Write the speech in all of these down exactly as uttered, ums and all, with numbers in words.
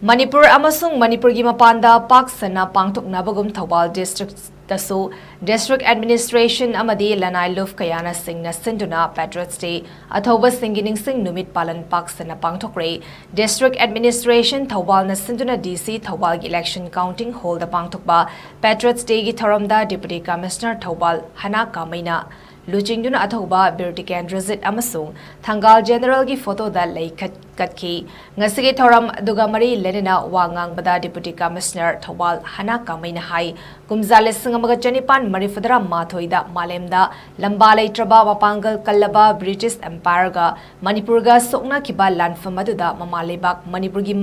ꯃꯅꯤꯄꯨꯔ ꯑꯃꯁꯨꯡ ꯃꯅꯤꯄꯨꯔꯒꯤ ꯃꯄꯥꯟꯗ ꯄꯥꯛ ꯁꯟꯅ ꯄꯥꯡꯊꯣꯛꯅꯕꯒꯨꯝ ꯊꯧꯕꯥꯜ ꯗꯤꯁꯇ꯭ꯔꯤꯛꯇꯁꯨ ꯗꯤꯁꯇ꯭ꯔꯤꯛ ꯑꯦꯗꯃꯤꯅꯤꯁꯇ꯭ꯔꯦꯁꯟ ꯑꯃꯗꯤ ꯂꯅꯥꯏ ꯂꯨꯞ ꯀꯌꯥꯅ ꯁꯤꯡꯅ ꯁꯤꯟꯗꯨꯅ ꯄꯦꯇ꯭ꯔꯣꯠꯁ ꯗꯦ ꯑꯊꯧꯕꯁꯤꯡꯒꯤ ꯅꯤꯡꯁꯤꯡ ꯅꯨꯃꯤꯠ ꯄꯥꯂꯟ ꯄꯥꯛ ꯁꯟꯅ ꯄꯥꯡꯊꯣꯛꯈ꯭ꯔꯦ꯫ ꯗꯤꯁꯇ꯭ꯔꯤꯛ ꯑꯦꯗꯃꯤꯅꯤꯁꯇ꯭ꯔꯦꯁꯟ ꯊꯧꯕꯥꯜꯅ ꯁꯤꯟꯗꯨꯅ ꯗꯤ ꯁꯤ ꯊꯧꯕꯥꯜꯒꯤ ꯏꯂꯦꯛꯁꯟ ꯀꯥꯎꯟꯇꯤꯡ ꯍꯣꯜꯗ ꯄꯥꯡꯊꯣꯛꯄ ꯄꯦꯇ꯭ꯔꯣꯠꯁ ꯗꯦꯒꯤ ꯊꯧꯔꯝꯗ ꯗꯤꯄꯨꯇꯤ ꯀꯃꯤꯁꯅꯔ ꯊꯧꯕꯥꯜ ꯍꯅꯥ ꯀꯥꯃꯩꯅ ꯂꯨꯆꯤꯡꯗꯨꯅ ꯑꯊꯧꯕ ꯕꯤꯔ ꯇꯤꯀꯦꯟꯗ꯭ꯔꯖꯤꯠ ꯑꯃꯁꯨꯡ ꯊꯪꯒꯥꯜ ꯖꯦꯅꯔꯦꯜꯒꯤ ꯐꯣꯇꯣꯗ ꯂꯩ ꯀꯠ-, ꯀꯠꯈꯤ꯫ ꯉꯁꯤꯒꯤ ꯊꯧꯔꯝ ꯑꯗꯨꯒ ꯃꯔꯤ ꯂꯩꯅꯅ ꯋꯥ ꯉꯥꯡꯕꯗ ꯗꯤꯄꯨꯇꯤ ꯀꯃꯤꯁꯅꯔ ꯊꯧꯕꯥꯜ ꯍꯅꯥ ꯀꯥꯃꯩꯅ ꯍꯥꯏ, ꯀꯨꯝꯖꯥ ꯂꯤꯁꯤꯡ ꯑꯃꯒ ꯆꯅꯤꯄꯥꯟ ꯃꯔꯤꯐꯨꯇꯔꯥ ꯃꯥꯊꯣꯏꯗ ꯃꯥꯂꯦꯝꯗ ꯂꯝꯕꯥ ꯂꯩꯇ꯭ꯔꯕ ꯃꯄꯥꯡꯒꯜ ꯀꯜꯂꯕ ꯕ꯭ꯔꯤꯇꯤꯁ ꯑꯦꯝꯄꯥꯌꯔꯒ ꯃꯅꯤꯄꯨꯔꯒ ꯁꯣꯛꯅꯈꯤꯕ ꯂꯥꯟꯐꯝ ꯑꯗꯨꯗ ꯃꯃꯥ ꯂꯩꯕꯥꯛ ꯃꯅꯤꯄꯨꯔꯒꯤ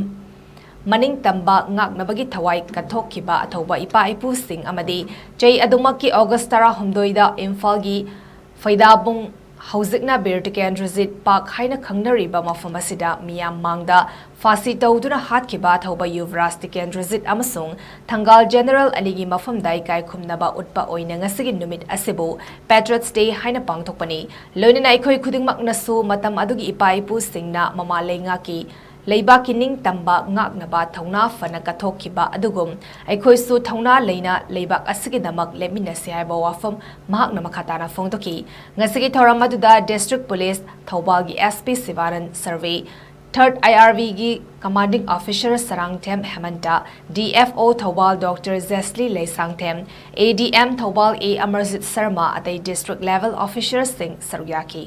ꯃꯅꯤꯡꯇꯝꯕ ꯉꯥꯛꯅꯕꯒꯤ ꯊꯋꯥꯏ ꯀꯠꯊꯣꯛꯈꯤꯕ ꯑꯊꯧꯕ ꯏꯄꯥ ꯏꯄꯨꯁꯤꯡ ꯑꯃꯗꯤ ꯆꯍꯤ ꯑꯗꯨꯃꯛꯀꯤ ꯑꯣꯒꯁ ꯇꯔꯥꯍꯨꯝꯗꯣꯏꯗ ꯏꯝꯐꯥꯜꯒꯤ ꯐꯩꯗꯥꯕꯨꯡ, ꯍꯧꯖꯤꯛꯅ ꯕꯤꯔ ꯇꯤꯀꯦꯟꯗ꯭ꯔꯖꯤꯠ ꯄꯥꯛ ꯍꯥꯏꯅ ꯈꯪꯅꯔꯤꯕ ꯃꯐꯝ ꯑꯁꯤꯗ ꯃꯤꯌꯥꯝ ꯃꯥꯡꯗ ꯐꯥꯁꯤ ꯇꯧꯗꯨꯅ ꯍꯥꯠꯈꯤꯕ ꯑꯊꯧꯕ ꯌꯨꯕꯔꯥꯖ ꯇꯤꯀꯦꯟꯗ꯭ꯔꯖꯤꯠ ꯑꯃꯁꯨꯡ ꯊꯪꯒꯥꯜ ꯖꯦꯅꯔꯦꯜ ꯑꯅꯤꯒꯤ ꯃꯐꯝꯗ ꯏꯀꯥꯏ ꯈꯨꯝꯅꯕ ꯎꯠꯄ ꯑꯣꯏꯅ ꯉꯁꯤꯒꯤ ꯅꯨꯃꯤꯠ ꯑꯁꯤꯕꯨ ꯄꯦꯇ꯭ꯔꯣꯠꯁ ꯗꯦ ꯍꯥꯏꯅ ꯄꯥꯡꯊꯣꯛꯄꯅꯤ꯫ ꯂꯣꯏꯅꯅ ꯑꯩꯈꯣꯏ ꯈꯨꯗꯤꯡꯃꯛꯅꯁꯨ ꯃꯇꯝ ꯑꯗꯨꯒꯤ ꯏꯄꯥ ꯏꯄꯨꯁꯤꯡꯅ ꯃꯃꯥ ꯂꯩꯉꯥꯛꯀꯤ ꯂꯩꯕꯥꯛꯀꯤ ꯅꯤꯡꯇꯝꯕ ꯉꯥꯛꯅꯕ ꯊꯧꯅꯥ ꯐꯅ ꯀꯠꯊꯣꯛꯈꯤꯕ ꯑꯗꯨꯒꯨꯝ ꯑꯩꯈꯣꯏꯁꯨ ꯊꯧꯅꯥ ꯂꯩꯅ ꯂꯩꯕꯥꯛ ꯑꯁꯤꯒꯤꯗꯃꯛ ꯂꯦꯞꯃꯤꯟꯅꯁꯤ ꯍꯥꯏꯕ ꯋꯥꯐꯝ ꯃꯍꯥꯛꯅ ꯃꯈꯥ ꯇꯥꯅ ꯐꯣꯡꯗꯣꯛꯈꯤ꯫ ꯉꯁꯤꯒꯤ ꯊꯧꯔꯝ ꯑꯗꯨꯗ ꯗꯤꯁꯇ꯭ꯔꯤꯛ ꯄꯨꯂꯤꯁ ꯊꯧꯕꯥꯜꯒꯤ ꯑꯦꯁ ꯄꯤ ꯁꯤꯕꯥꯅꯟ ꯁꯔꯚꯦ, ꯊꯔꯗ ꯑꯥꯏ ꯑꯥꯔ ꯕꯤꯒꯤ commanding officer Sarangthem Hemanta, D F O Thoubal doctor Jesly Leishangthem, A D M Thoubal A Amarjit Sharma, ꯑꯇꯩ ꯗꯤꯁꯇ꯭ꯔꯤꯛ ꯂꯦꯚꯦꯜ ꯑꯣꯐꯤꯁꯔꯁꯤꯡ ꯁꯔꯨꯛ ꯌꯥꯈꯤ꯫